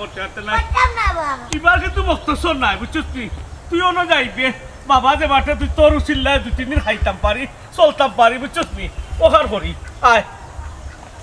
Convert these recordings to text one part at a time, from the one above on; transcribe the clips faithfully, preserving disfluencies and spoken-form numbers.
করতে পারতে না। পারতাম না, বাবা। এবার কিন্তু মক্তসর নাই, বুঝছস নি? তুই অনো যাইবে, বাবা যে বাটে তুই তোর উচিল্লায় দুই তিন দিন খাইতাম পারি, চলতাম পারি, বুঝছস নি? ওখান করি, আয়।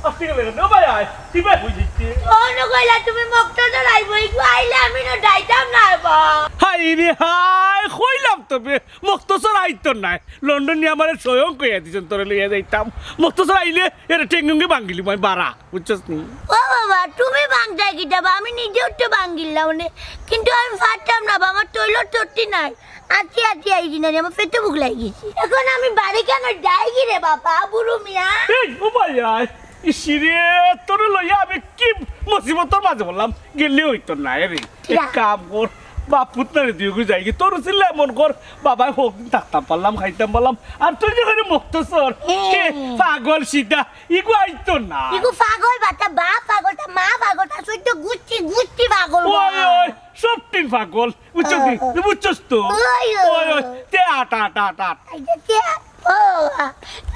আপনি গেলে কেন? ও ভাই, আয়। তুই ভাই, বুঝলি কি? অনো কইলা তুমি মক্তসর আইবো, ইগু আইলে আমি না যাইতাম না, বাবা। হায় রে হায়, কইলাম তো বে, মক্তসর আইতো নাই। লন্ডন নিয়া আমারে স্বয়ং কইয়া দিছইন তোরে লইয়া যাইতাম। মক্তসর আইলে এরে ঠেঙ্গুঙ্গি ভাঙ্গিলি মই বারা, বুঝছস নি? ও বাবা, তুমি ভাঙতায় কিতা বা? আমি নিজেও তো ভাঙ্গিলাম নে, কিন্তু আমি পারতাম না বা, আমার টয়লেট টট্টি নাই। আতি আতি আইছি না রে, আমার পেটে ভুক লাগি গেছে। এখন আমি বাড়ি কেন যাই কি রে বাবা, বুড়ো মিয়া? এই, ও ভাই, আয়। ইসিরে, তোরে লইয়া আমি কি মুসিবতর মাঝে বললাম, গেলে হইতো না রে। এক কিরা? কাম কর, বাপ পুত না রে, দুই গু যাই কি, তোর উচিল্লায় মন কর, বাবায় হোক দিন থাকতাম পারলাম, খাইতাম পারলাম। আর তুই যে করে মক্তসর, হে। হে, পাগল সিধা, ইগু আইতো না। ইগু পাগল বাতা, বাপ পাগল, তা মা পাগল, তা সৈদ্য গুষ্টি, গুষ্টি পাগল ওই, বা। ওই, সব টিন পাগল, বুঝছস নি? ও। তুই বুঝছস তো? ওই, ওই। ওই, ওই, তে আট, আট, আট, আট। এই যে তে আট, ও,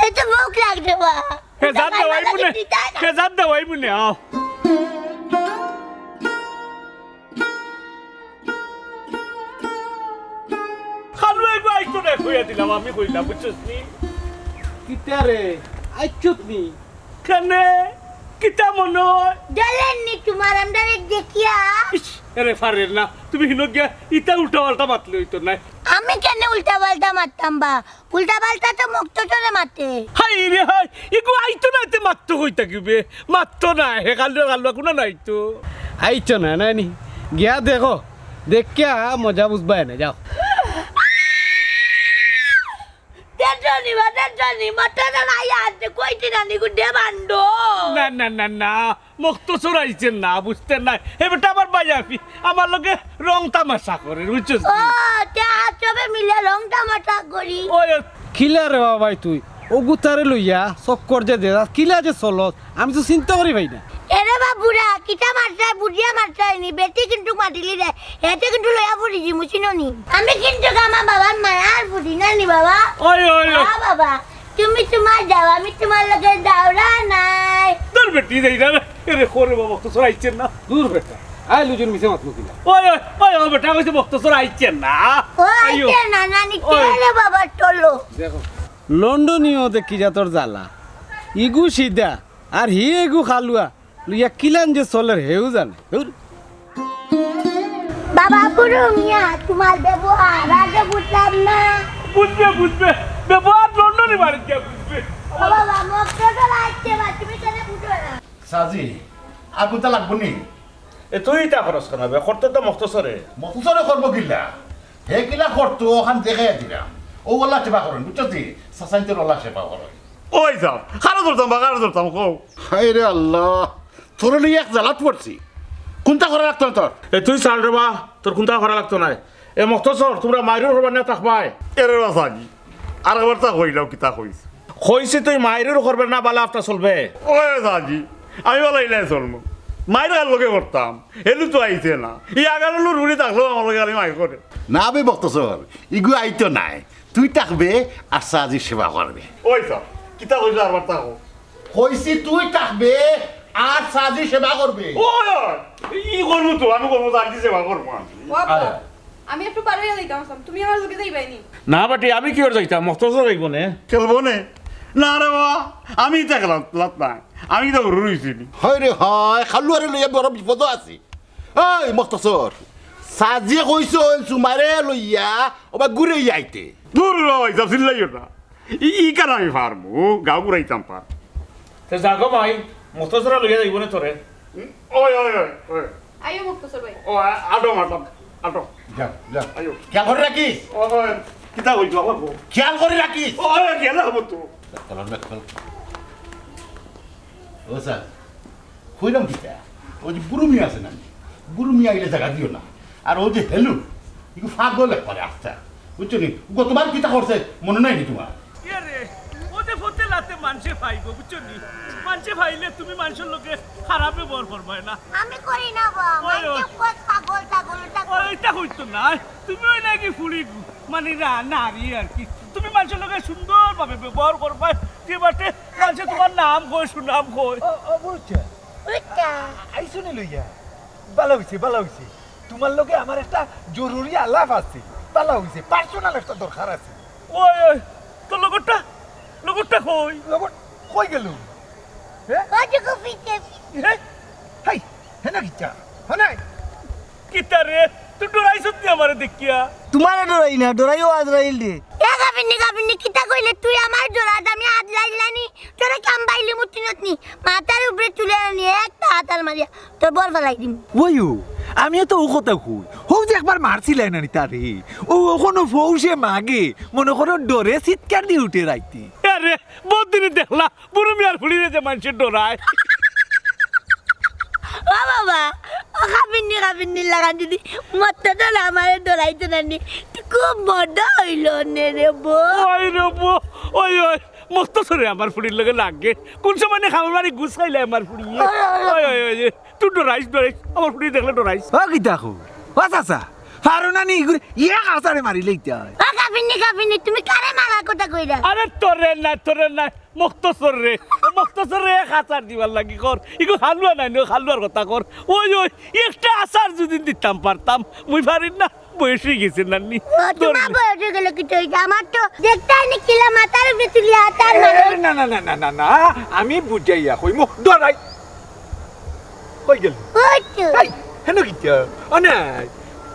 এই তো ভুক লাগছে বা। হে জান দেওয়াই মনে, হে জান দেওয়াই মনে, আও। খালু এগু আইতো না, কইয়া দিলাম, আমি কইলাম, বুঝছস নি? কিতা রে, আইছত নি? কেনে? কিতা মনে হয়? জ্বলেননি তোমার আমরারে দেখিয়া? ইস, এরে ফারের না, তুমি হিনো গিয়া ইতা উল্টা পাল্টা মাতলে হইতো না। আমি কেনে উল্টা পাল্টা মাততাম বা? উল্টা পাল্টা তো মক্তসরে মাতে। হায় রে হায়, ইগু আইতো না, তে মাততো কই থাকিবে? মাততো না, হে কালুয়া কালুয়া কোনো নাই তো। আইতো না, নাই নি? গিয়া দেখো, দেখিয়া মজা বুঝবায় না, যাও। দেখছনি বা, দেখছনি, মক্তসর আইয়া আছে, কইতে না নি গুড্ডে বান্ডো। না, না, না, না, মক্তসর আইছে না, বুঝতে নাই। হে বেটা আমার ভাই আফি, আমার লগে রং তামাশা করে, বুঝছস ও, নি? তে আজ সবে মিলে রং তামাশা করি। ওই, ওই। কিলা রে বাবাই তুই, ও গুতারে লইয়া চক্কর যে দে, কিলা যে চলত, আমি তো চিন্তা করি পাই না। এরে বা বুড়া, কিতা মারছাই, বুঝিয়া মারছাই নি, বেটি কিন্তু মাতিলি রে, এতে কিন্তু লইয়া পড়ি যিমু চিনো নি। আমি কিন্তু আমার বাবার মায়া আর বুঝি না নি বাবা। ওই, ওই, ওই। হ্যাঁ বাবা, তুমি তোমার যাও, আমি তোমার লগে যাওরা নাই। তোর বেটি যাই না, এরে করে বাবা, তো সরাইছেন না। দূর বেটা, আই লুজুর মিছে মাতলো কিনা। ওই, ওই, ওই, ও বেটা, কইছে মক্তসর আইছেন না। ও আইও। আইছে না, নানি, ওই। কে রে বাবা, চলো। দেখো, লন্ডনীয় দেখি যা তোর জ্বালা। ইগু সিধা, আর হি এগু খালুয়া, লইয়া কিলান যে চলের হেউ জানে। হুর। বাবা বুড়ো মিয়া, তোমার ব্যবহার আগে বুঝলাম না। বুঝবে, বুঝবে। ব্যবহার লন্ডনী বাড়িত গিয়া বুঝবে। ও বাবা, মক্তসর আইছে বা, তুমি কেনে বুঝো না? সাজি, আর কুন্তা লাগবো নি? এ, তুই ইতা খরচ কেনে বে? করতো তো মক্তসরে। মক্তসরে করবো কিলা? হে কিলা করতো, ওখান দেখাইয়া দিলাম। ও ওলা সেবা করেন, বুঝছো জি? সাসাইতে ওলা সেবা করেন। ওই যাও, কারে ধরতাম বা, কারে ধরতাম, কও। হায় রে আল্লাহ, তোরে লইয়া এক জ্বালাত পড়ছি। কুন্তা করা লাগতো না তোর? এ, তুই ছাড় রে বা, তোর কুন্তা করা লাগতো নায়। এ মক্তসর, তোমরা মাইরুর করবার না থাকবায়। এরে বা সাজি, আর একবার তা কইলাও, কিতা কইস? কইছি তুই মাইরুর করবে না, বালা আফতা চলবে। ওই সাজি, আমি বালা ইলাই চলমু। মাইর কার লগে করতাম, হেলু তো আইছে না। ই আগালুর বুড়ি থাকলেও আমার লগে খালি মাইর করে। না বে মক্তসর, ইগু আইতো নায়। তুই থাকবে আর সাজির সেবা করবে। ওই তো, কিতা কইছো আরবার থাকো। কইছি তুই থাকবে আর সাজির সেবা করবে। ওই, ওই, ই করমু তো, আমি করমু, সাজির সেবা করমু আমি। ও আব্বা, আরে। আমি একটু বার অইয়া যাইতাম আছলাম, তুমি আমার লগে যাইবায় নি? না বেটি, আমি কিওর যাইতাম, মক্তসর যাইবো নে। খেলবো নে? না রে বাবা, আমি ইতা খেলাত নাই, আমি তো গরু রইছি নি। হয় রে হয়, খালুয়ারে লইয়া বড় বিপদও আছি। ওই মক্তসর, সাজিয়ে কইছইন সুমারে লইয়া ওবা ঘুরে আইতে। দূর রে বাবা, ইতা চিল্লাইও না। ই, ই কার আমি পারমু, গাঁও ঘুরাইতাম পার। তে যাগো মাই, মক্তসরে লইয়া যাইবো নে তোরে। ওই, ওই, ওই, ওই। আইও মক্তসর ভাই। ও, আ-, আটো, আটো, আটো। যা, যা। আইও। খেয়াল করে রাখিস। ও, ওই, কিতা কইছো আবার কও। খেয়াল করে রাখিস। ও, ওই, খেয়াল রাখবো তো। চলো, চলো। ও স্যার, কইলাম কিতা? ওই যে বুরু মিয়া আছে না, বুরু মিয়া আইলে জাগা দিও না। আর ও যে হেলু, ইগু পাগল একবারে আস্তা। বুঝছো নি? গতবার কিতা করছে মনে নাই নি তোমার? এ রে, ও যে ফতে লাতে মানষে পাইবো, বুঝছো নি? মানষে পাইলে তুমি মানষর লগে খারাপ ব্যবহার করবায় না। আমি করি না বা, ওই, ওই। মানষে কয় পাগল, পাগল, ওটা ওই, কয়। ইটা কইতো না। তুমি ওই নাকি ফুড়ি গু-, মানে রা-, নারী আর কি। তুমি মানষর লগে সুন্দরভাবে ব্যবহার করবায়, যে বাটে মানষে তোমার নাম কয়, সুনাম কয়। ও, ও, বুঝছো? ওইটা। আইসো নি লইয়া? ভালা অইছে, ভালা অইছে। তুমার লগে আমার একটা জরুরি আলাপ আছে। ভালা অইছে, পার্সোনাল একটা দরকার আছে। ওই, ওই, তোর লগরটা, লগরটা কই? লগর কই গেল? হে? ওই যে কফিতে। হে? হাই, হে না কিতা? হে না? কিতা রে? তুই ডরাইছত নি আমারে দেখিয়া? তুমারে ডরাই না, ডরাইও আজরাইল রে। এ গাবিনি, গাবিনি, কিতা কইলে তুই আমার ডরাত? আমি আজরাইল নানি, তোরে কাম বাইলি মুতিনত নি, মাথার উপরে তুলে আনি একটা আতাল মারিয়া তোর বল ফালাই দিম। ওইও, আমিও তো ও কথা কই। হউ যে একবার মারছিলাই না নি তারে। ও অখনো ফৌসে মাগে, মনো করো ডরে চিৎকার দি উঠে রাইতে। আরে, বদিনে দেখলা, বুরু মিয়ার ফুড়িরে যে মানষে ডরায়। ও বাবা, ও খাবিন্নি খাবিন্নি লাগান যদি মত্ত ডলা আমারে ডরাইতো না নি। তুই খুব বড় অইল নে রে বো। ওই রে বো, ওই, ওই, মক্তসরে আমার ফুড়ির লগে লাগে। কোন সময় নে খাবার বাড়ি ঘুষ খাইলে আমার ফুড়িয়ে? ওই, ওই, ওই। ওই, ওই, ওই, তুই ডরাইস, ডরাইস, আমার ফুড়ি দেখলে ডরাইস। ও কিতা কও? ও চাচা, পারো না নি ইগুরে এক আছাড়ে মারিলে ইতা অয়। ও কাবিন্নি, কাবিন্নি, তুমি কারে মারার কথা কইরা? আরে তোরে না, তোরে না, মক্তসররে, মক্তসররে এক আছাড় দিবার লাগি কর। ইগু হালুয়া নায় নি, হালুয়ার কথা কর। ওই, ওই, একটা আছাড় যদি দিতাম পারতাম, মুই পারি না, বয়স অই গেছে নানি। ও, তুমার বয়স অই গেলে কিতা অইছে? আমার তো দেখতায় নি কিলা মাথার উপরে তুলিয়া আছাড় মারো। এ, না, না, না, না, না, না, আমি বুঝাইয়া কইমু, ডরাই। কই গেল? ওই তো। এই, হেন কিতা? ও নাই।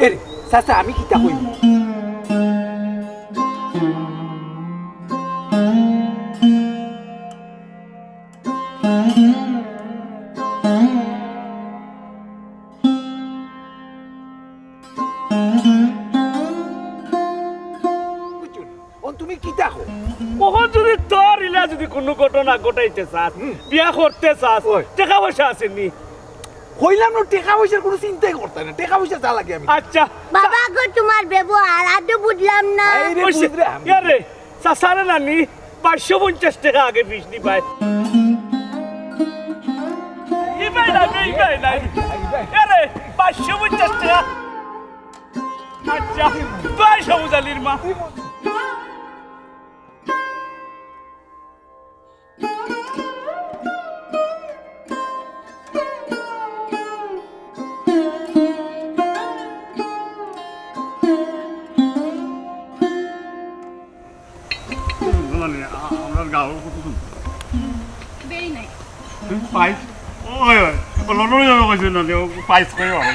এ রে, চাচা, আমি কিতা কই? বুঝছো নি? অন তুমি কিতা কও? অখন যদি তোর ইলা যদি কুনু ঘটনা ঘটাইতে চাস, হুম। বিয়া করতে চাস, ওই। টেকা পয়সা আছে নি? কইলাম না, টেকা পয়সার কুনু চিন্তাই করতায় না, টেকা পয়সা যা লাগে আমি। আচ্ছা। বাবা গো, তুমার ব্যবহার আদৌ বুঝলাম না। এই রে, ওই সে, বুঝরে আমি। ইয়া রে, চাচারে নানি, পাঁচশো পঞ্চাশ টেকা আগে ফিস দিবায়। ইবায় নাই, ইবায় নাই। ইয়া রে, পাঁচশো পঞ্চাশ টেকা। আচ্ছা, তুই সবুজ আলীর মা। মানে, আ-, আমরার গাঁও কত সুন্দর। Very nice. তুমি পাইস? ওই, ওই, ও লন্ডনে যাবে কইছে না, ও পাইস কই হবে?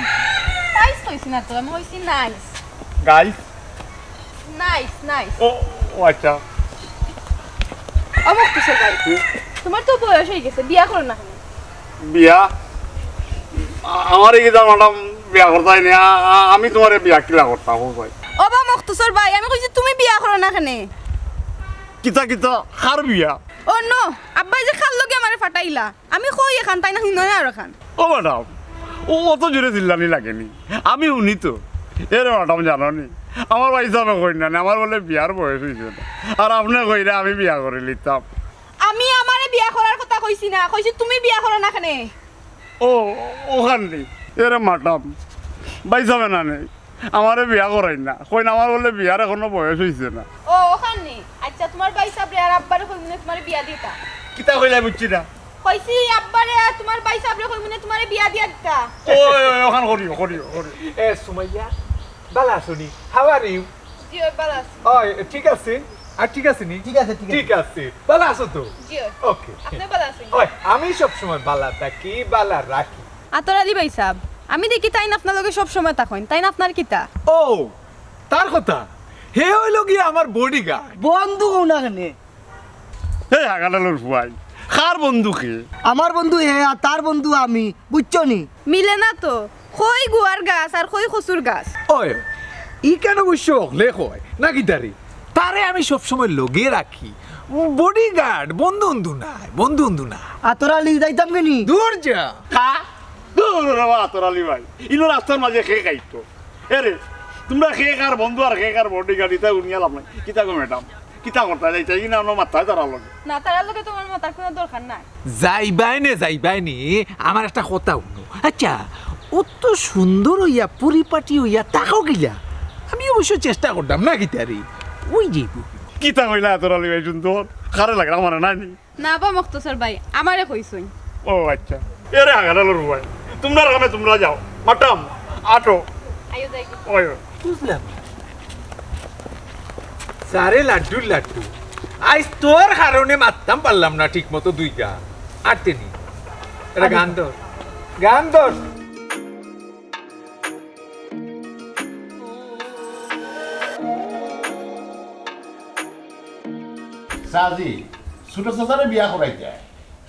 পাইস কইছি না তো, আমি কইছি নাইস। গাইস? Nice, nice. ও, ও আচ্ছা। ও মখতসর ভাই, হুম? তুমার তো বয়স অই গেছে, বিয়া করো না কেনে? বিয়া? আ-, আমারে কিতা ম্যাডাম বিয়া করতায় নি? আ-, আ-, আমি তুমারে বিয়া কিলা করতাম, ও ভাই? ও বা মখতসর ভাই, আমি কইছি তুমি বিয়া করো না কেনে? কিতা, কিতা? কার বিয়া? ও নো, আব্বায় যে কার লগে আমারে ফাটাইলা। আমি কই এখান, তাইন হুনো না আর এখান। ও ম্যাডাম, ও অত জোরে চিল্লানি লাগে নি, আমি হুনি তো। এরে ম্যাডাম, জানো নি, আমার ভাইসাবে কইন না, আমার বুলে বিয়ার বয়স অইছে না। আর আপনে কইরা আমি বিয়া করিলিতাম। আমি আমারে বিয়া করার কথা কইছি না, কইছি তুমি বিয়া করো না কেনে। ও, অখান নি। এরে ম্যাডাম, ভাইসাবে না নি, আমারে বিয়া করাইন না। কইন আমার বুলে বিয়ার এখনো বয়স অইছে না। ও, অখান নি। আচ্ছা, তুমার ভাইসাবরে আর আব্বারে কইমুনে তুমারে বিয়া দিতা। কিতা কইলা বুঝছি না। কইছি আব্বারে আর তুমার ভাইসাবরে কইমুনে তুমারে বিয়া দিয়া দিতা। ওই, ওই, অখান করিও, করিও, করিও। এ, সুমাইয়া, ভালা আছো নি? How are you? জি, ওই ভালা আছি। ওই, ঠিক আছে? আর ঠিক আছে নি? ঠিক আছে, ঠিক আছে। ঠিক আছে। ভালা আছো তো? জি, ওই। ওকে। আপনি ভালা আছেন? ওই, আমি সব সময় ভালা থাকি, ভালা রাখি। আতর আলী ভাইসাব, আমি দেখি তাইন আপনার লগে সব সময় থাকইন, তাইন আপনার কিতা? ও, তার কথা? হে অইলো গিয়া আমার bodyguard। বন্ধু কও না কেনে? হে হাগাডালর ফুয়াইন, কার বন্ধু কে? আমার বন্ধু হে আর তার বন্ধু আমি, বুঝছো নি? মিলে না তো, কই গুয়ার গাছ আর কই কচুর গাছ। ওই, ইখান অবশ্য হকলে কয়, না কিতা রে? তারে আমি সবসময় লগে রাখি। Bodyguard, বন্ধু বন্ধু নায়, বন্ধু বন্ধু নায়। আতর আলী, যাইতাম কেনি? দূর যা। কা? দূর রে বাবা, আতর আলী ভাই, ইনো রাস্তার মাঝে কে খাইতো? এরে, তুমরা কে কার বন্ধু আর কে কার bodyguard, ইতা হুনিয়া লাভ নাই। কিতা গো ম্যাডাম, কিতা করতা যাইতা? ই না আমার মাথায় তারার লগে। না, তারার লগে তুমার মাতার কুনু দরকার নাই। যাইবায় নে, যাইবায় নে, আমার একটা কথা হুনো। আচ্ছা, অত সুন্দর অইয়া, পরিপাটি অইয়া থাকো কিলা? আমি অবশ্য চেষ্টা করতাম, না কিতা রে? অই যাইবো। কিতা কইলা আতর আলী ভাই সুন্দর? কারে লাগে, আমারে নায় নি? না বা মখতসর ভাই, আমারে কইছইন। ও আচ্ছা। এরে হাগাডালর ফুয়াইন, তুমরার কামে তুমরা যাও, ম্যাডাম, আটো। ওই। বুঝলাম। সারে লাড্ডু লাড্ডু, আইজ তোর কারণে মাততাম পারলাম না ঠিক মতো দুইটা। আর তেনি। এটা গান ধর। গান ধর। সাজি, ছোট চাচারে বিয়া করাইতায়,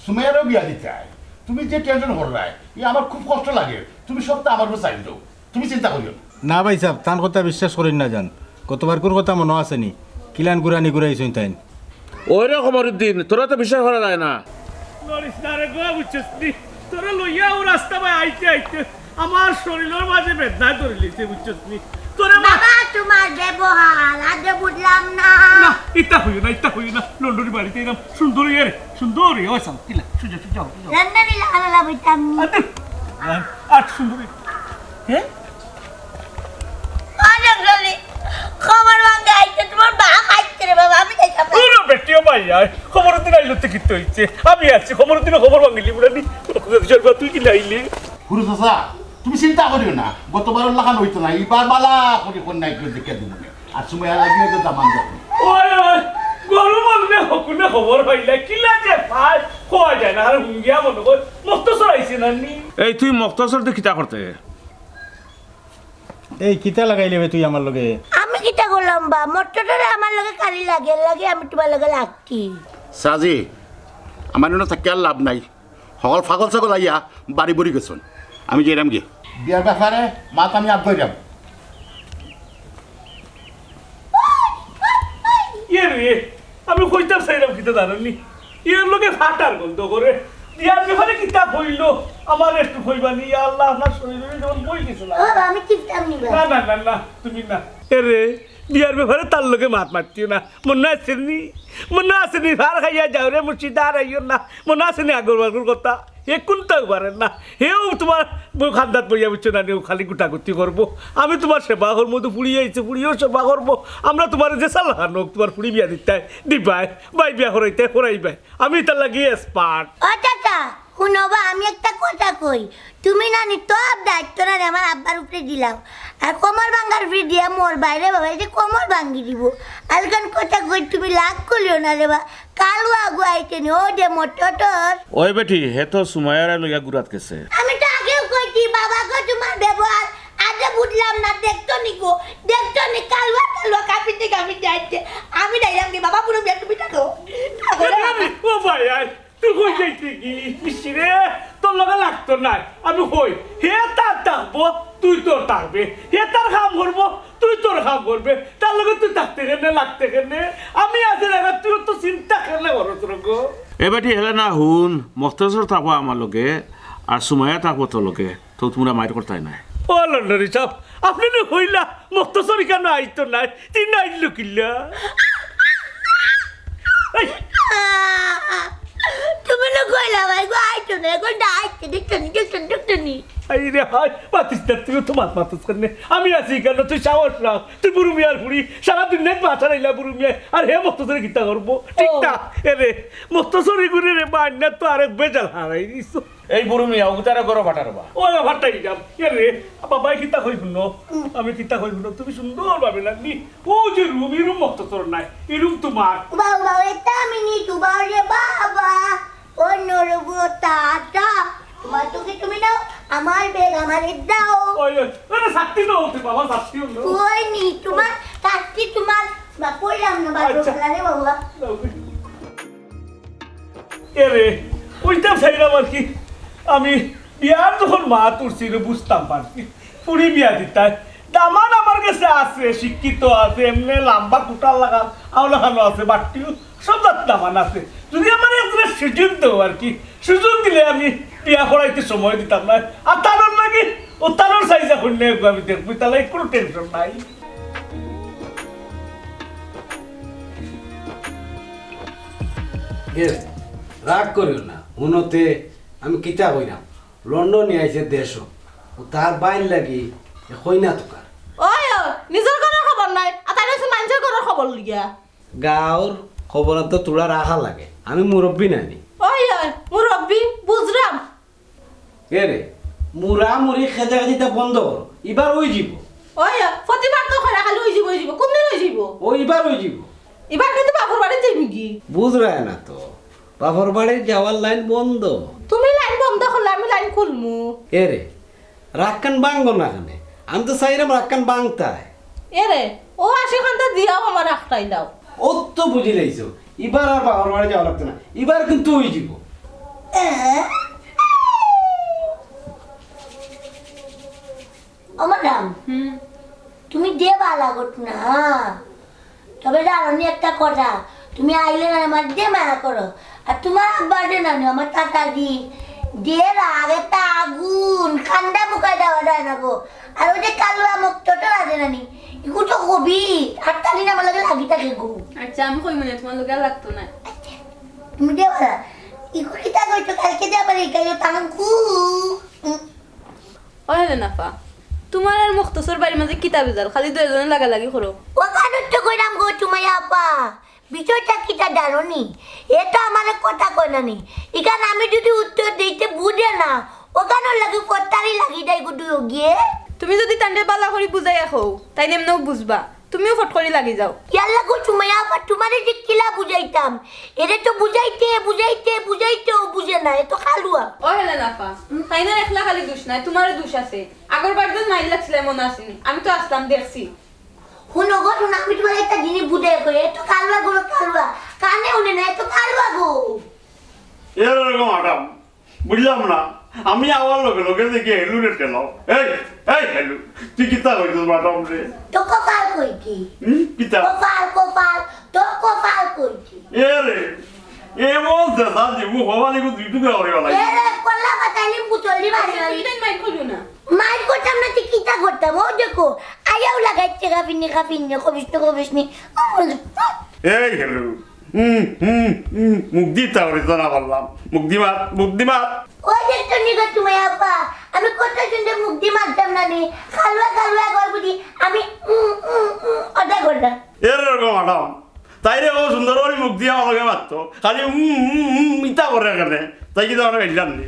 সুমাইয়ারেও বিয়া দিতায়। তুমি যে টেনশন কররায়, ই আমার খুব কষ্ট লাগে। তুমি সবটা আমার উপর ছাড়ি দেও, তুমি চিন্তা করিও না। না ভাইসাব, তান কথা বিশ্বাস করইন না যান। গতবারকুর কথা মনো আছে নি? কিলান গুরানি গুরাইছইন তাইন। ওই রে কমরুদ্দিন, তোরে তো বিশ্বাস করা যায় না। লড়িস না রে গো, বুঝছস নি? তোরে লইয়া ও রাস্তা বায় আইতে আইতে আমার শরীলর মাঝে বেদনায় ধরিলিছে, বুঝছস নি? তোরে মা- বাবা, তোমার ব্যবহার আজে বুঝলাম না। না, ইতা কইও না, ইতা কইও না। লন্ডনি বাড়িত এরাম সুন্দরী এরে, সুন্দরী, ওই সাম, কিলা, সুজা, সুজা, সুজা। লন্ডনি লাগালা বইতাম। আদে, আর, আর সুন্দরী। হ্যাঁ? অনেক জলদি খবর ভাঙ্গে আইতে তোমার বাপ আইতে রে বাবা, আমি যাইতাম না। ওরে বেটিও ভাই, আয়। খবর দিন আইলো তো কিতা হইছে? আমি আছি, খবর দিনে খবর ভাঙ্গিলি বুড়ানি। তুই কিলা আইলে? হুরু চাচা, তুমি চিন্তা করিও না, গতবারর লাখান হইতো না, এবার বালা করি কন্যা একজন দেখিয়া দিব নে। আর সুমাইয়া লাগিও তো দামান যাবে। ওই, ওই, গরু মরলে হকুনে খবর পাইলে, কিলা যে পায়, কওয়া যায় না, আর হুঙ্গিয়া মনে কর, মক্তসর আইছে না নি? এই তুই মক্তসর তো কিতা করতে? এই কিতা লাগাইলে বে তুই আমার লগে? আমি কিতা করলাম বা? মক্তসরে আমার লগে খালি লাগে, লাগে আমি তোমার লগে লাগতি। সাজি, আমার এনো থাকিয়া লাভ নাই। হকল ফাগল ছাগল আইয়া বাড়ি ভরি গেছইন। আমি যাইরাম গিয়া। বিয়ার ব্যাপারে মাত আমি আগ কইরাম। ইয়ে রে, আমি কইতাম চাইরাম কিতা জানো নি? এর লগে ফাটার গন্ধ করে। বিয়ার ব্যাপারে কিতা কইলো? আমার একটু কইবা নি? ইয়া আল্লাহ, আপনার শরীরে যেমন বই গেছে না। ও, আমি টিপতাম নি বা। না, না, না, না, তুমি না। এ রে, বিয়ার ব্যাপারে তার লগে মাত মাতিও না। মনো আছে নি? মনো আছে নি? ভার খাইয়া যাও রে মুর্শিদা, আর আইও না। মনো আছে নি আগর বাগর কথা? হে কুনতাও পারে না। হেও তোমার বউ খান্দাত বইয়া বুঝছো না নি, ও খালি গুটাগুটি করবো। আমি তোমার সেবা করবো, তো ফুড়ি আইছে, ফুড়িও সেবা করবো। আমরা তোমার যে সালাহান হোক, তোমার ফুড়ি বিয়া দিতায় দিবায়, বাই বিয়া করাইতায় করাইবায়। আমি তার লাগি এক্সপার্ট। ও চাচা, হুনো বা, আমি একটা কথা কই। তুমি নানি তো আর দায়িত্ব নানি আমার আব্বার উপরে দিলাও। আর কোমর ভাঙ্গার ফ্রি দিয়া মোর বাইরে বাবা, এই যে কোমর ভাঙ্গি দিব। আলকান কথা কই, তুমি লাগ করিও না রে বা। কালু আগু আইতে নি, ও যে মোটর। ওই বেটি, হে তো সুমাইয়ারে লইয়া গুরাত গেছে। আমি তো আগেও কইছি, বাবা গো, তোমার ব্যবহার আজে বুঝলাম না, দেখতো নি গো, দেখতো নি, কালুয়া কালুয়া কাপিতে কাপিতে আইছে। আমি যাইলাম কি, বাবা, পুরো বিয়া তুমি থাকো, থাকো রে বাবা। ও ভাই, আয়। তুই কই যাইতে কি? ইস রে, তোর লগে লাগতো নায়। আমি কই, হে তার থাকবো, তুই তোর থাকবে। হে তার কাম করবো, তুই তোর কাম করবে। তার লগে তুই থাকতে কেনে, লাগতে কেনে? আমি আছি না, তুই তো চিন্তা কেনে করস রে গো? এ বেটি, হেলে না হুন, মক্তসর থাকবো আমার লগে, আর সুমাইয়া থাকবো তোর লগে। তো তোমরা মাইর করতায় নায়। ও লন্ডনি সাব, আপনে নি কইলা মক্তসর ইখানো আইতো নায়, তি আইলো কিলা? এই। তুমি না কইলা ভাই গো, আইতো না, এখন না আইতে, দেখতে নি, দেখতে নি, দেখতে নি। আই রে হায়, মাতিস না, তুই তো মাত মাতস কেনে? আমি আছি ইখানো, তুই সাহস রাখ, তুই বুরু মিয়ার ফুড়ি, সারা দুনিয়াত মাথা রাইলা বুরু মিয়া, আর হে মক্তসরে কিতা করবো? ঠিক ও। না, এ রে, মক্তসরে ঘুরে রে, বান্না তো আরেক বেজাল হারাই দিছো। এই বুরু মিয়া, ওগুতারে করো ফাটার বা। ও, ফাটাই যাম। এ রে, বাবা, কিতা কই হুনো? আমি কিতা কই হুনো? তুমি সুন্দর ভাবে লাগলি। ও যে রুম, এই রুম মক্তসর নায়। এই রুম তোমার। বাবা, এটা আমি নি তোমার রে বাবা। ও নরবো তাতা। তোমার তো কি তুমি নাও? আমার ব্যাগ আমারে দাও। ওই, ওই, আরে, শাস্তি দাও, তুই বাবা, শাস্তি হলো। কই নি? তোমার শাস্তি তোমার। বা, কইলাম না, বাবা, আচ্ছা। রে বাবা। দাও, ওই। এরে, ওইটা চাইলাম আর কি। আমি বিয়ার যখন মাত উঠছিল, বুঝতাম পারছি। ফুড়ি বিয়া দিতায়। দামান আমার গেছে আছে, শিক্ষিত আছে, এমনে লাম্বা কুটার লাগাল, আওলা খানো আছে, বাট্টিও, সব জাত দামান আছে। যদি আমার একজনের সুযোগ দেও আর কি, সুযোগ দিলে আমি বিয়া করাইতে সময় দিতাম না। আর তার লাগি, ও তার সাইজা করলে আমি দেখবো, তাহলে কোনো টেনশন নাই। এ, রাগ করিও না, হুনো তে আমি কিতা কইরাম, লন্ডনি আইছে দেশো, ও তার বাইর লাগি এ কইনা তুকার। ওই, ওই, নিজর ঘরর খবর নাই, আর তাই রইছে মানষর ঘরর খবর লইয়া। গাঁওর খবর তো তুলা রাখা লাগে, আমি মুরব্বি নানি। ওই, ওই, মুরব্বি, বুঝরাম। এ রে, মুড়া মুড়ি খেদা খেদিটা বন্ধ করো, ইবার অইযিবো। ওই, প্রতিবার তো কইরা খালি অইযিবো, অইযিবো। কোনদিন অইযিবো? ও ইবার অইযিবো। ইবার কিন্তু বাপর বাড়ি যাইমুগি। বুঝরায় না তো, বাপর বাড়ি যাওয়ার লাইন বন্ধ। তুমি লাইন বন্ধ করলে আমি লাইন খুলমু। এরে, রাগখান ভাঙ্গো না কেনে? আমি তো চাইরাম রাগখান ভাঙতায়। এরে, ও আশি খান্তা দিয়াও আমার আখটাই দাও। ও তো বুঝিলাইছো, ইবার আর বাপর বাড়ি যাওয়া লাগতো না, ইবার কিন্তু অইযিবো। ও ম্যাডাম, হুম। তুমি দে বালা গো না। তবে জানো নি একটা কথা, তুমি আইলে না আমার দে মায়া করো। আর তোমার আব্বার দে না নি, আমার তাতাজি, দে রাগ একটা আগুন, কান্দা মুখায় দেওয়া যায় না গো। আর ওই যে কালুয়া মুক্তটা আছে না নি, ইগু তো কবি, আর তালি না আমার লগে লাগি থাকে গো। আচ্ছা, আমি কই মানে তোমার লগে আর লাগতো না। তুমি দে বালা, ইগু কিতা কইছো, কালকে দে আবার এই কাইও তাঙ্কু। ও হেলেন আফা, তোমার আর মুক্তসর বাড়ির মাঝে কিতা বেজাল? খালি দুইজনে লাগালাগি করো। ওখানে তো কইরাম গো, সুমাইয়া আপা, বিষয়টা কিতা জানো নি? এ তো আমারে কথা কয় না নি। ইখান আমি যদি উত্তর দিতে বুঝে না, ওখানে লাগি পত্তারি লাগি যাই গো দুইও গিয়ে। তুমি যদি তানরে বালা করি বুঝাইয়া কও, তাইন এমনেও বুঝবা। তুমিও ফট করি লাগি যাও। ইয়াল্লা গো সুমাইয়া আপা, তোমারে যে কিলা বুঝাইতাম, এরে তো বুঝাইতে, বুঝাইতে, বুঝাইতেও বুঝে না, এ তো কালুয়া। ও হেলেন আফা, তাইনর একলা খালি দোষ নাই, তোমারও দোষ আছে। আগর বার দিন মাইর লাগছিল, মনে আছে নি? আমি তো আসলাম, দেখছি। হুনো গো, হুনো, আমি তোমারে একটা জিনিস বুঝাই কই, এ তো কালুয়া গো, কালুয়া। কানে হুনে না, এ তো কালুয়া গো। এরকম আটাম, বুঝলাম না। আমি আওয়ার লগে লগে দেখি হেলুরে ঠেলাও। এই, এই হেলু, তুই কিতা কইছস ম্যাডাম রে? তো কপাল কই কি? হুম, কিতা? কপাল, কপাল, তো কপাল কই কি? এ রে, এমন জেসা দিমু, হবা দিমু দুই টুকরা করি বালাই। এ রে, কল্লা বাতাইলি পুতলি বাড়ি বাড়ি। তুমি তাই মাইর করো না। মাইর করতাম না, তুই কিতা করতাম? ও দেখো, আয়াও লাগাইছে কাফিনি, কাফিনি, কবিস না, কবিস নি। এই হেলু, হুম, হুম, হুম, মুখ দি তাহলে তো না পারলাম। মুখ দি মার, মুখ দি মার। ওই দেখছো নি গো তুমি আপা, আমি কত সুন্দর মুখ দি মারতাম না নি। কালুয়া, কালুয়া গর বুঝি, আমি উম, উম, উম, ওটা করতাম। এর এরকম ম্যাডাম, তাইরে ও সুন্দর করি মুখ দিয়া আমাকে মারতো। খালি উম, উম, উম, ইতা করে কেনে? তাই কি তো আমরা বেললাম নি?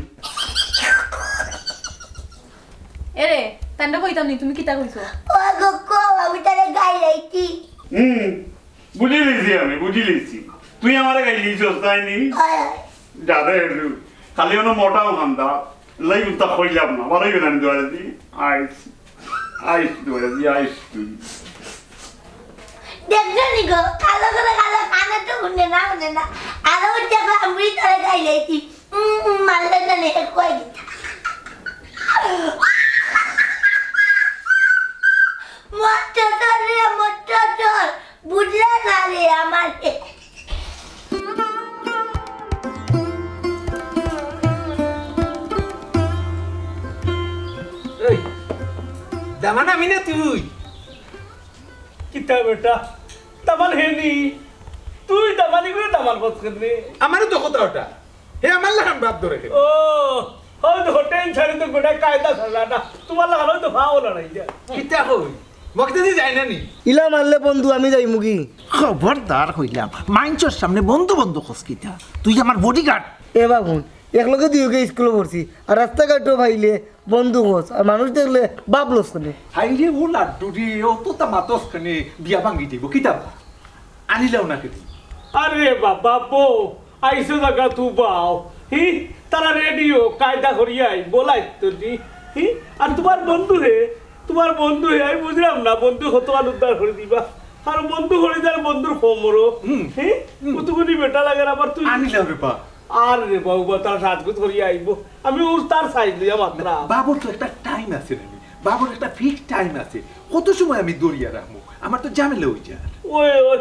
এরে, তানরে কইতাম নি, তুমি কিতা কইছো? ও গো, কও, আমি তারে গাইলাইছি। হুম, বুঝি লিছি আমি, বুঝি লিছি। তুই আমারে গাইলিছস, তাই নি? হয়, হয়। যারে হেলু, খালি অনো মোটাও খান্দা, লাই উতা কইলাম না, বারই বেলানি দুয়ারে দি, আইস, আইস দুয়ারে দি, আইস তুই। দেখছো নি গো, কালো করে কালো কানে তো হুনে না, হুনে না। আরো দেখো, আমি তারে গাইলাইছি। উম, উম, মারলে না নে, কই দিতা। মট্টর রে, মট্টর। বুঝলে না রে আমারে। এই, দামান আমি না তুই? কিতা বেটা? দামান হে নি? তুই দামানি করে দামান বস করবে? আমারও তো কথা ওটা। হে আমার লাখান বাপ ধরে খেলে। ও, হয়তো হোটেল ছাড়ি তো গোটা কায়দা সাজা না। তোমার লাখান হয়তো ফাও লড়াই যা। কিতা কই? মক্তদি যায় না নি? ইলা মারলে বন্ধু আমি যাইমুগি। খবরদার কইলাম, মাইনষর সামনে বন্ধু বন্ধু কস কিতা? তুই আমার বডিগার্ড। এ বাবুন, একলগে দুইওগে স্কুলো পড়ছি, আর রাস্তাঘাটো পাইলে বন্ধু কস, আর মানুষ দেখলে বাপ লস কেনে? হাইরে ও লাড্ডু রে, ও তো তা মাতস কেনে, বিয়া ভাঙ্গি দিব, কিতা বা? আনিলাও না কেনে? আরে বাবা, বউ, আইসো জাগা তু বাও। হি, তারা রেডিও, কায়দা করিয়া আইবো, লাইতো নি। হি, আর তোমার বন্ধু হে, তোমার বন্ধু হে, আমি বুঝলাম না, বন্ধু কতবার উদ্ধার করে দিবা। আর বন্ধু করে দেয় বন্ধুর কোমরও। হুম। হি, হুম। কতগুলি বেটা লাগে আবার তুই। আনিলাও রে বা। আর রে বাবু, বা তারা সাজগোজ করিয়া আইবো। আমি ওর তার সাইজ লইয়া মাত্রা। বাবুর তো একটা টাইম আছে রে, বাবুর একটা ফিক্স টাইম আছে। কত সময় আমি দৌড়িয়া রাখবো? আমার তো ঝামেলা হয়ে যায়। ওই, ওই,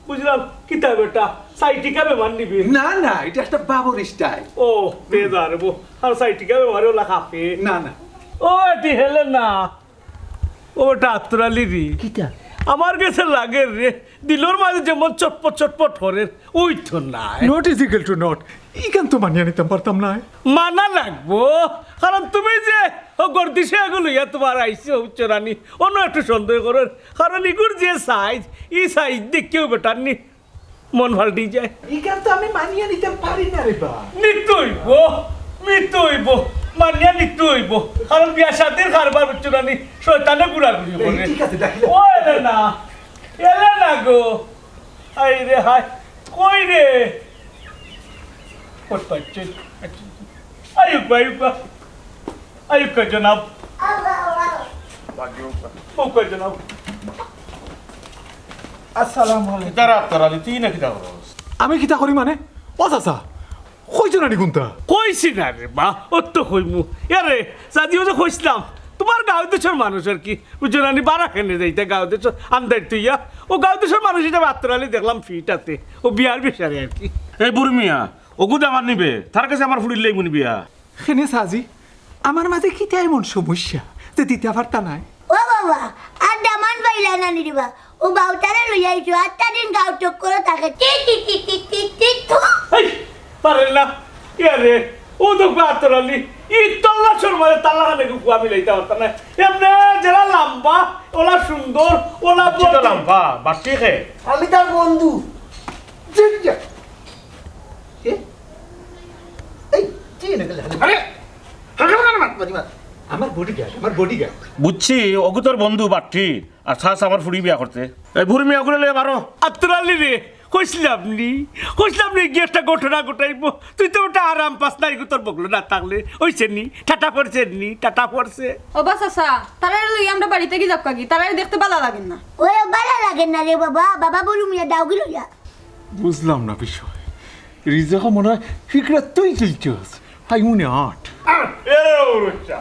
বুঝলাম, কিতা বেটা, সাইটিকা বেমার নিবি? না, না, এটা একটা বাবুর স্টাইল। ও, তে যা রে বো, আর সাইটিকা বেমারে ওলা খাপে। না, না। ও, এটি হেলে না। ও, এটা আত্তরালি রে। কিতা? আমার গেছে লাগে রে, দিলর মাঝে যেমন চটপট চটপট করে, ওই তো নাই। Not easy to not। ইখান তো মানিয়া নিতাম পারতাম না। মানা লাগবো, কারণ তুমি যে ও গর্দিশে এগুলো লইয়া তোমার আইসো, উচ্চ রানী, অন্য একটু সন্দেহ করের, কারণ ইগুর যে সাইজ, ই সাইজ দেখেও বেটার নি মন ফাল্টি যায়। ইখান তো আমি মানিয়া নিতাম পারি না রে বা। নিতইব, নিতইব। মানিয়া নিতে অইবো, কারণ বিয়া শাদির কারবার বুঝছো না নি, শয়তানে ঘুরাঘুরি করে। ঠিক আছে, ডাকিলে। ও এলে না, এলে না গো। হায় রে হায়, কই রে? কই পাইছে? আইউক্কা, আইউক্কা, আইউক্কা জনাব। আইউক্কা জনাব। আসসালামু আলাইকুম। কিতা রে আতর আলী, তুই না কিতা করস? আমি কিতা করি মানে? ও চাচা, কইছো না নি কুনতা? কইছি না রে বা, অত কইমু। এরে, যদিও যে কইছিলাম, তুমার গাঁও দেশর মানুষ আর কি, বুঝছো না নি, বারা কেনে যাইতা গাঁও দেশর আন্দাইর তুইয়া। ও গাঁও দেশর মানুষ হিসাবে আতর আলী দেখলাম ফিট আছে, ও বিয়ার বিচারে আর কি। এই বুরু মিয়া, অগু দামান নিবে, তার কাছে আমার ফুড়ির লাগি নিবিয়া। কেনে চাচি, আমার মাঝে কিতা এমন সমস্যা যে দিতা পারতা নায়? ও বাবা, আর দামান পাইলা না নি রে বা? ও বাউটারে লইয়া আইছো, আটটা দিন গাঁও চক্করো থাকে। টি টি টি টি টি টি, থু। এই, পারে না। ইয়ারে, ও তো আতর আলী। ই তল্লা শর্মারে তাল্লা খানে কুয়া মিলাইতা পারতা না। এমনে যেরা লম্বা, ওলা সুন্দর, ওলা বুঝছি তো বড়। লম্বা, বাট্টি খে। আমি তার বন্ধু। জিজ্ঞা। এ? এই, কি এনে গেলে? আরে, হাঁকা হাঁকা মাত মারি মাত। আমার bodyguard, আমার bodyguard। বুঝছি, অগু তোর বন্ধু বাট্টি। আর চাস আমার ফুড়ি বিয়া করতে। এই বুরু মিয়া অগুরে লইয়া বারো। আতর আলী রে, কইছিলাম নি, কইছিলাম নি, গিয়া একটা ঘটনা ঘটাইবো। তুই তো ওটা আরাম পাস না, এগু তোর বগলো না থাকলে। ওইছে নি, টাটা পড়ছে নি, টাটা পড়ছে। ও বা চাচা, তারারে লইয়া আমরা বাড়িত গি যাউক্কা গি, তারারে দেখতে বালা লাগে না। ওই বালা লাগে না রে বাবা, বাবা বুরু মিয়া দাও গি লইয়া। বুঝলাম না বিষয়। রিজেকও মনে হয় ফিকরা তুই তুলছস। হাই মনে আট। এরে ও রুচ্চা,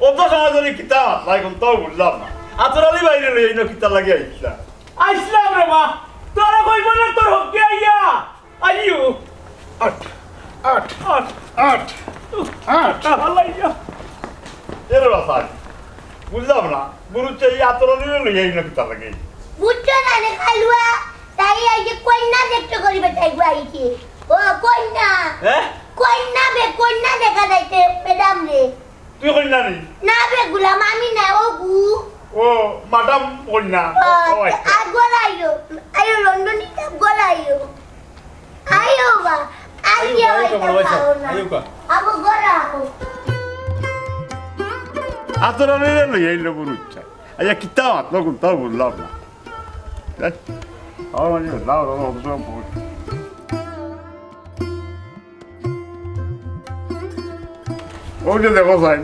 অত সময় ধরি কিতা মাতলা, অখন তো বুঝলাম না। আতর আলী ভাইরে লইয়া ইনো কিতা লাগি আইছলা? আইছলাম রে বা, তোরে কইবো না তোর হকে আইয়া। আইও। আট, আট, আট, আট, আট। আল্লাহ ইয়া। এরে বাবা, বুঝলাম না, বুরু চাচা ই আতর আলীরে লইয়া ইনো কিতা লাগি? বুঝছো না রে কালুয়া, তাই এই যে কইন্যা দেখতে করি বেটাই গু আইছে। ও কইন্যা। হ্যাঁ? কইন্যা বে, কইন্যা দেখা যাইছে ম্যাডাম রে। তুই কইন্যা নি? না বে গুলাম, আমি না, অগু। ও, ম্যাডাম কইন্যা। ও, ও, আচ্ছা। আর ঘরো আইও, আইও লন্ডনি তা ঘরো আইও। আইও বা, আইও, আইও, আইও, আইও, বড় ভাই সাহেব, পাও না। আইও কা। আবু ঘরো আও। আতর আলীরে লইয়া আইলো বুরু চাচা। আইয়া কিতা মাতলো কুনতা বুঝলাম না। এই, আমার মানে লাও, লাও, লাও, লাও, লাও। ওই যে দেখো চাইন,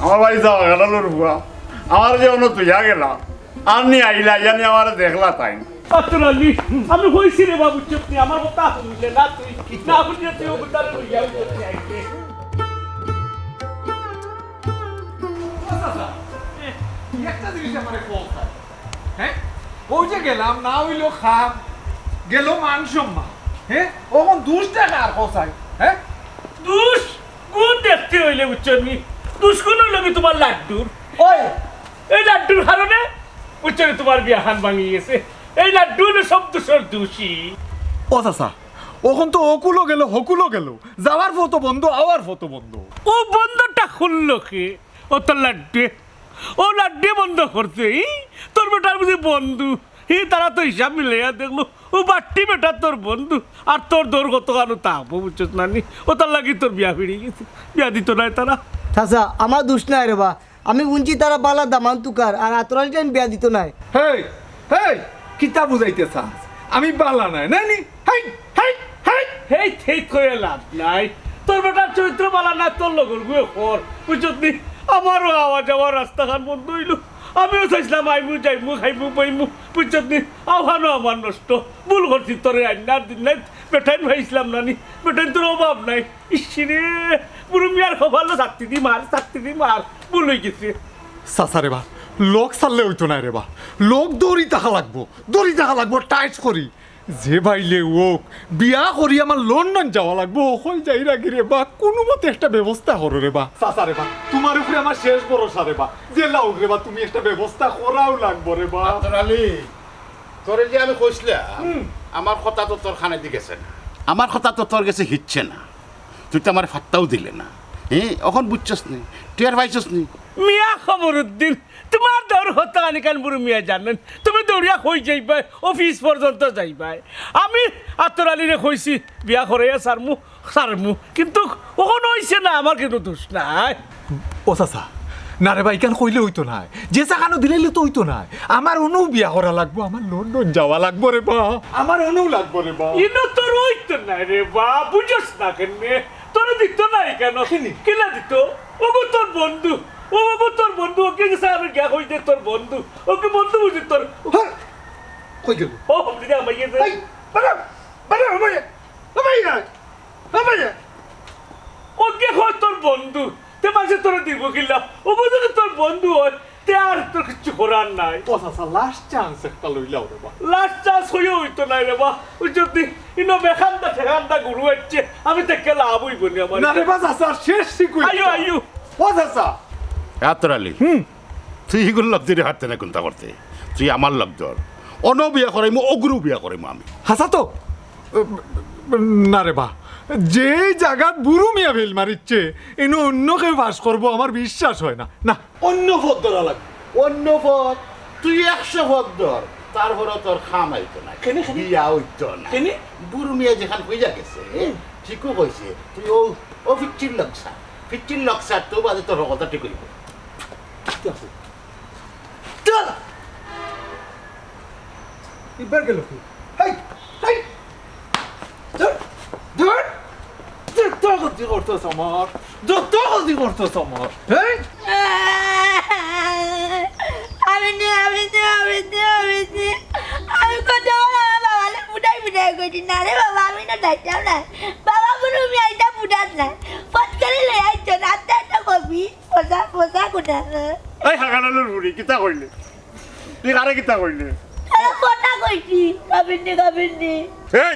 আমার ভাই যাওয়া গেল ফুয়া, আমার যে অন্য তুইয়া গেলা, আর নি আইলা, ইয়ানি আমার দেখলা তাইন। আতর আলী, আমি কইছি রে বাবু, চুপ নি, আমার কথা শুনলে না তুই, না শুনলে তুই ও গুতারে লইয়া উঠতে আইতে। একটা জিনিস আমারে কও চাই। হ্যাঁ? ওই যে গেলাম, না অইলো খাম, গেল মান সম্মান। হ্যাঁ? অখন দুষটা কার কও চাই? হ্যাঁ? দুষ গুণ দেখতে অইলে বুঝছো নি? দুষ গুণ অইলো কি তুমার লাড্ডুর? ওই! এই লাড্ডুর কারণে বুঝছো নি তুমার বিয়াখান ভাঙি গেছে। এই লাড্ডু অইলো সব দুষর দুষী। ও চাচা, অখন তো অকুলো গেল, হকুলো গেল, যাওয়ার পথ বন্ধ, আওয়ার পথ বন্ধ। ও বন্ধটা খুললো কে? ও তো লাড্ডু। ও লাড্ডে বন্ধ করছে, ই? তোর বেটার বুঝি বন্ধু? ই তারা তো হিসাব মিলাইয়া দেখলো, ও বাট্টি বেটা তোর বন্ধু, আর তোর দৌড় কত কারো থাকবো, বুঝছস না নি? ও তার লাগি তোর বিয়া ফিরি গেছে, বিয়া দিত নায় তারা। চাচা, আমার দুষ নাই রে বা, আমি হুনছি তারা বালা দামান তুকার, আর আতর আলীরে বিয়া দিত নায়। হেই, হেই, কিতা বুঝাইতে চাস? আমি বালা নায়, না নি? হেই, হেই, হেই। হেই, হেই কইয়া লাভ নাই। তোর বেটার চরিত্র বালা না, তোর লগর গুয়ে খর। বুঝছত নি? আমারও আওয়া যাওয়ার রাস্তাখান বন্ধ অইলো। আমিও চাইছিলাম আইমু, যাইমু, খাইমু, বইমু। বুঝছত নি? আওয়ানো আমার নষ্ট। ভুল করছি তোরে আইন্নার দিন নাই। বেটাইন পাইছিলাম না নি। বেটাইন তোর অভাব নাই। ইস রে, বুরু মিয়ার কপালো ছাত্তি দি মার, ছাত্তি দি মার। ভুল অই গেছে। চাচা রে বা, লোক ছাড়লে অইতো নায় রে বা। লোক দৌড়ি থাকা লাগবো, দৌড়ি থাকা লাগবো, টাইট করি। যে বাইলে ওক, বিয়া করি আমার লন্ডন যাওয়া লাগবো, অখন যাইরাগি রে বা, কুনুমতে একটা ব্যবস্থা করো রে বা। চাচা রে বা, তুমার উপরে আমার শেষ ভরসা রে বা, যে লাউক রে বা, তুমি একটা ব্যবস্থা করাও লাগবো রে বা। আতর আলী, তোরে যে আমি কইছিলাম, হুম। আমার কথা তো তোর কানে দি গেছে না, আমার কথা তো তোর গেছে হিটছে না, তুই তো আমার ফাত্তাও দিলে না। হ্যাঁ, অখন বুঝছস নি, টের পাইছস নি? মিয়া খবরউদ্দিন, তুমার দৌড় হতো আনিকান বুরু মিয়া জানেন, তুমি দৌড়িয়া কই যাইবায়, অফিস পর্যন্ত যাইবায়। আমি আতর আলীরে কইছি, বিয়া করাইয়া ছাড়মু, ছাড়মু, কিন্তু অখনো অইছে না, আমার কুনু দোষ নাই। ও চাচা, না রে বা, ইখান কইলে অইতো নায়, যে চাকানো দিলাইলে তো অইতো নায়। আমার অনউ বিয়া করা লাগবো, আমার লন্ডন যাওয়া লাগবো রে বা, আমার অনউ লাগবো রে বা। ইনো তোর অইতো নায় রে বা, বুঝস না কেনে? তোরে দিত না ইখান। কিলা দিত? ওগো তোর বন্ধু, ও ওগো তোর বন্ধু, ওকে গেছে আমি গিয়া কই দে তোর বন্ধু, ওকে বন্ধু বুঝি তোর। হ্যাঁ, কই গেল? ও, দিদি আমার গেছে। এই, বাবা, বাবা, আমার, আমার, আমার। ওকে কই তোর বন্ধু, তে মাঝে তোরে দিব কিলা? ওগো যদি তোর বন্ধু হয়, তে আর তোর কিচ্ছু করার নাই। ও চাচা, লাস্ট চান্স একটা লইলাও রে বা। লাস্ট চান্স হইয়া অইতো নায় রে বা। ওই যদি ইনো বেখান্দা ঠেকান্দা গুরু হচ্ছে, আমি তো কে লাভ হইব নি আমার। না রে বা চাচা, শেষ ঠিক হইছে। আইও, আইও। ও চাচা। আতর আলী, হুম। তুই ইগুর লগ ধরে হাঁটতে না কুন্তা করতে, তুই আমার লগ ধর। অনো বিয়া করাইমু, অগুরু বিয়া করাইমু আমি। হাছা তো? না রে বা, যেই জাগাত বুরু মিয়া ফেল মারিচ্ছে, ইনো অন্য কেউ পাস করবো, আমার বিশ্বাস হয় না। না। অন্য পথ ধরা লাগবে, অন্য পথ। তুই একশো পথ ধর, তারপরও তোর কাম আইতো না। কেনে, কেনে? বিয়া অইতো না। কেনে? বুরু মিয়া যেখান কইয়া গেছে, হুম। ঠিকও কইছে। তুই ও, ও ফিচ্চির লগ ছাড়, ফিচ্চির লগ ছাড়, তো বাদে তোর কথা ঠিক হইব। ঠিক আছে। চল। ইবার গেল কি? হেই, হেই। ধুর, ধুর। যত ক্ষতি করতেছ আমার, যত ক্ষতি করতেছ আমার। হেই। আমি নি, আমি নি, আমি নি, আমি নি। আমি কত বড় আমার বাবারে ফুটাই ফুটাই কইছি, "না রে বাবা, আমি না যাইতাম না।" বাবা বলে, "আমি আইতা ফুটাত না।" ফট করে লই আইছো, রাতে একটা কবি, ফসা, ফসা কোথায়? এই হাগানালুর বুড়ি, কিতা কইলে? তুই কারে কিতা কইলে? আরে কথা কইছি, কাবিননি, কাবিননি। এই,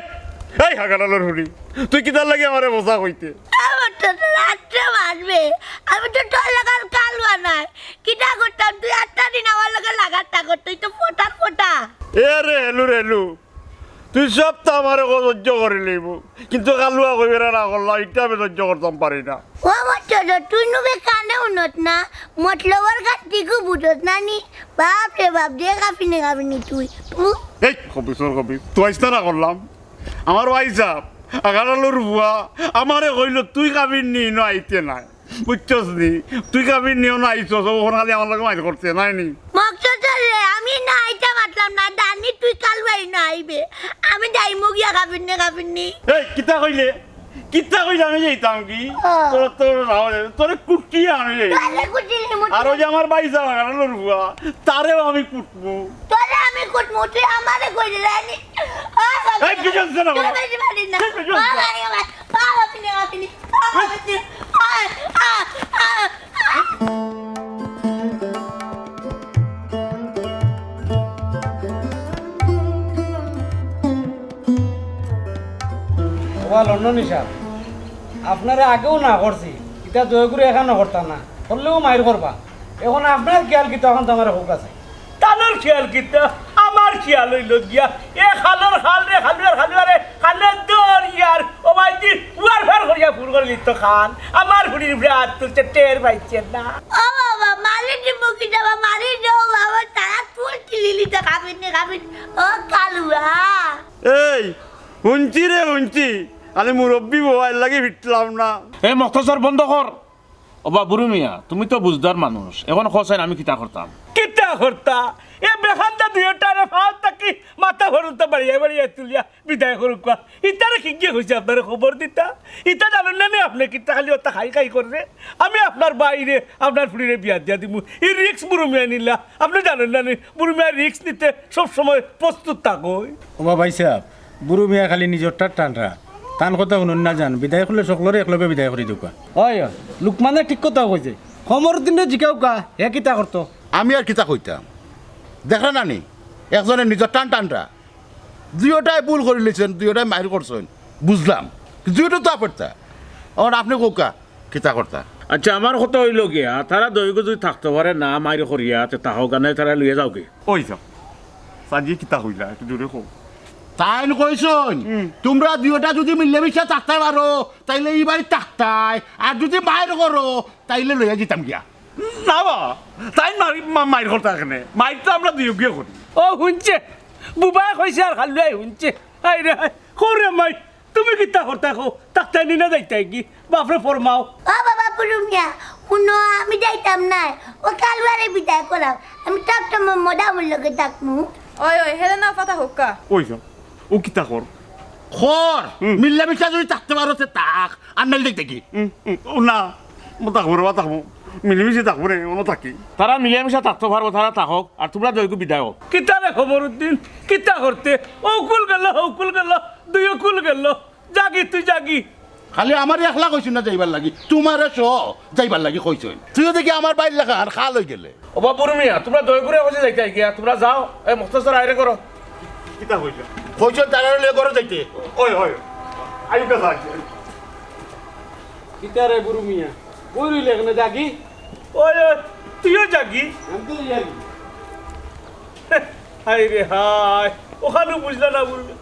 এই হাগানালর হুড়ি, তুই কিতার লাগি আমারে বোঝা কইতে? আমার তো তো রাত্রে মারবে। আমি তো তোর লাগার কাল বানাই। কিতা করতাম? তুই আটটা দিন আমার লগে লাগার তা করতে, তুই তো ফোটা ফোটা। এ রে হেলু রে হেলু, তুই সব তো আমারে সহ্য করি লইব, কিন্তু কালুয়া কইবে না করলা, ইটা আমি সহ্য করতাম পারি না। ও বচ্চা, তুই নুবে কানে উনত না, মতলবর গান টিকু বুঝত না নি? বাপ রে বাপ, যে কাফিনি কাফিনি তুই। উহ। এই কবিসর কবি, তুই আইস্তা না করলাম। আমার ভাই সাহেব, আগারালর বুয়া, আমারে কইল তুই কাবিননি, ইনো আইতে নাই। বুঝছস নি? তুই কাবিননি, ইনো আইছস, অখন খালি আমার লগে মাইর করতে, নাই নি? মকসদ রে, আমি না আইতা পারলাম না, জানি তুই কালুয়াই না আইবে। আমি যাইমু গিয়া কাবিননি, কাবিননি। এই, কিতা কইলে? কিতা কইলে আমি যাইতাম কি? ও। তোর, তোর, তোরে কুটি আমি যাই। তোরে কুটি নি, মুটি। আর ওই যে আমার ভাই সাহেব, আগারালর বুয়া, তারেও আমি কুটমু। তোরে আমি কুটমু, তুই আমারে কই দিলে নি? ও বাবা, এই, কি জানছে না, তুই বাবা? বেশি পারিস না। এই, কি জানছে? ও বাবা, বাবা, বাবা, আপনি, আপনি, বাবা, আপনি, আ, আ, আ, আ। ওবা লন্ডনী সাব, আপনারে আগেও না করছি, ইতা দয়া করি এখানো করতা না, করলেও মাইর করবা। এখন আপনার খেয়াল কিতা, অখন তো আমার হোক আছে। তানর খেয়াল কিতা? আমার খেয়াল অইল গিয়া, এ খালর খাল রে, খালুয়ার খালুয়ারে, খালের দর ইয়ার, ও ভাই দি, উয়ার ফার করিয়া ফুর করে লিত খান। আমার ফুড়ির উপরে হাত তুলছে, টের পাইছে না। ও বাবা, মারি দিমু কিতা বা, মারি দেও বাবা, তারা তুল কিলি লিতে খাবিনি, খাবিনি। ও কালুয়া। এই, হুনছি রে, হুনছি। আমি মুরব্বি বউ, এর লাগি ফিটলাম না। এই মকতসর বন্ধ কর। ওবা বুরু মিয়া, তুমি তো বুঝদার মানুষ, এখন কছেন আমি কিতা করতাম? কিতা করতা? এ বেখান্দা দুইওটারে ফাও থাকি মাথা পর্যন্ত বাড়িয়া বাড়িয়া তুলিয়া বিদায় করুক্কা। ইতারে কিগিয়ে কইছে আপনারে খবর দিতা? ইতা জানইন না নি আপনে কিতা খালি অতা খাই খাই কররে? আমি আপনার ভাইরে, আপনার ফুড়িরে বিয়া দিয়া দিমু। ই রিস্ক বুরু মিয়ায় নিলা। আপনে জানইন না নি? বুরু মিয়ায় রিস্ক নিতে সব সময় প্রস্তুত থাকইন। ওবা ভাই সাব, বুরু মিয়া খালি নিজরটার টানরা, তান কথা হুনইন না যান, বিদায় করলে সকলরে একলগে বিদায় করি দেউক্কা। অয়, অয়, লুকমানে ঠিক কথা কইছে। কমরুদ্দিনরে জিকাউক্কা, হে কিতা করতো? আমি আর কিতা কইতাম? দেখরা না নি, একজনে নিজর টান টানরা। দুইওটায় ভুল করিলিছইন, দুইওটায় মাইর করছইন, বুঝলাম। দুইওটা তো আপেরতা। অখন আপনে কউক্কা, কিতা করতা? আচ্ছা, আমার কথা অইল গিয়া, তারা দৈগ যদি থাকতো পারে না, মাইর করিয়া, তে তাহো গানে তারা লইয়া যাও কি? ওই যাও। সাজিয়ে কিতা কইলা? একটু জোরে কও। তাইন কইছইন, হুম। তুমরা দুইওটা যদি মিলামিশা থাকতায় পারো, তাইলে ই বাড়িত থাকতায়, আর যদি মাইর করো, তাইলে লইয়া যিতাম গিয়া। না বা, তাইন মারি-, মা-, মাইর করতা কেনে? মাইর তো আমরা দুইওগুয়ে করি। ও হুনছে, বুবায় কইছে আর খালুয়ায় হুনছে। হায়রে হায়, কও রে মাই, তুমি কিতা করতায় কও? থাকতায়নি না যাইতায়গি? বাপরে ফরমাও। ও বাবা বুরু মিয়া, হুনো, আমি যাইতাম নায়। ও খালুয়ারে বিদায় করাও। আমি তো একটা মোহাম্মদ আমুর লগে থাকমু। ওই, ওই, হেলে না ফাতা হক্কা। ওই যাও, ও কিতা কর? কর, হুম। মিল্লামিশা যদি থাকতে পারো, তে থাক। আর নাইলে দেখি। হুম, হুম, ও না, ও থাকবো রে, ও থাকবো। মিলিমিশি থাকবো রে, অনো থাকি। তারা মিলিমিশা থাকতো পারবো, তারা থাকউক, আর তুমরা দুইওগু বিদায় অও। কিতা রে খবর উদ্দিন, কিতা করতে? অউকুল গেল, হউকুল গেল, দুইওকুল গেল। যাগি, তুই যাগি। খালি আমারে একলা কইছইন না যাইবার লাগি, তুমারে সহ যাইবার লাগি কইছইন। তুইও দেখি আমার ভাইর লাখান খাল অইগেলে। ও বাবা বুরু মিয়া, তুমরা দুইওগুরে কইছি যাইতায় গিয়া, তুমরা যাও। এ মুক্তাসর আইরে করো। কিতা কইলা? কইছইন তারারে লইয়া ঘরো যাইতে। ওই, ওই। আইও কথা আছে। কিতা রে বুরু মিয়া? বই রইলে কেনে যাগি? ওই, ওই, তুইও যাগি? আমি তো যাগি। হায়রে হায়, অখানও বুঝলা না বুরু মিয়া।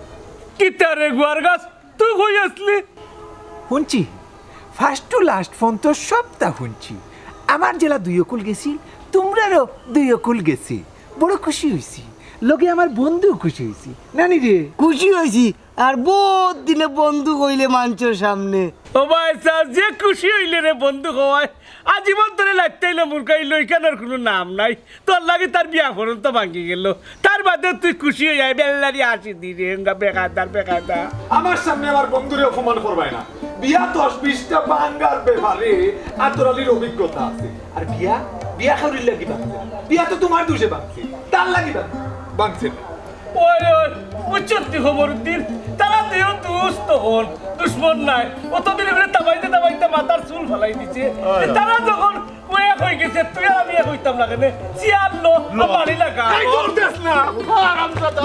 কিতা রে গুয়ার গাছ? তুই কই আছলি? হুনছি, first to last পর্যন্ত সবতা হুনছি। আমার যেলা দুইওকুল গেছিল, তুমরারও দুইওকুল গেছে। বড় খুশি অইছি, লগে আমার বন্ধুও খুশি অইছি। নানি রে? খুশি অইছি, আর বউত দিনে বন্ধু কইলে মানষর সামনে। ও ভাই সাব, যে খুশি অইলে রে বন্ধু কওয়ায়, আজীবন তোরে লাগতাইলে মুরগা, ই লইকানোর কুনু নাম নাই। তোর লাগি তার বিয়া পর্যন্ত ভাঙ্গি গেল। তার বাদে তুই খুশি অইয়া বেল্লারি হাসি দি রে, বেকায়দার বেকায়দা। আমার সামনে আমার বন্ধুরে অপমান করবায় না। বিয়া দশ বিশটা ভাঙ্গার ব্যাপারে আতর আলীর অভিজ্ঞতা আছে। আর বিয়া, বিয়া কেউরির লাগি ভাঙছে না। বিয়া তো তুমার দুষে ভাঙছে, তার লাগি ভাঙ-, ভাঙছে না। ওই, ওই, বুঝছত নি খবর উদ্দিন? তারা দুইও দুস্ত অখন, দুশমন নায়। অতদিন অইলে দাবাইতে দাবাইতে মাথার চুল ফালাই দিছে। ওই, ওই। তারা যখন ও এক অইগেছে, তুই আর আমি এক অইতাম না কেনে? চেয়ার ল, ল। আর বাড়ি লাগা। এই দৌড় দেস না, হারামজাদা।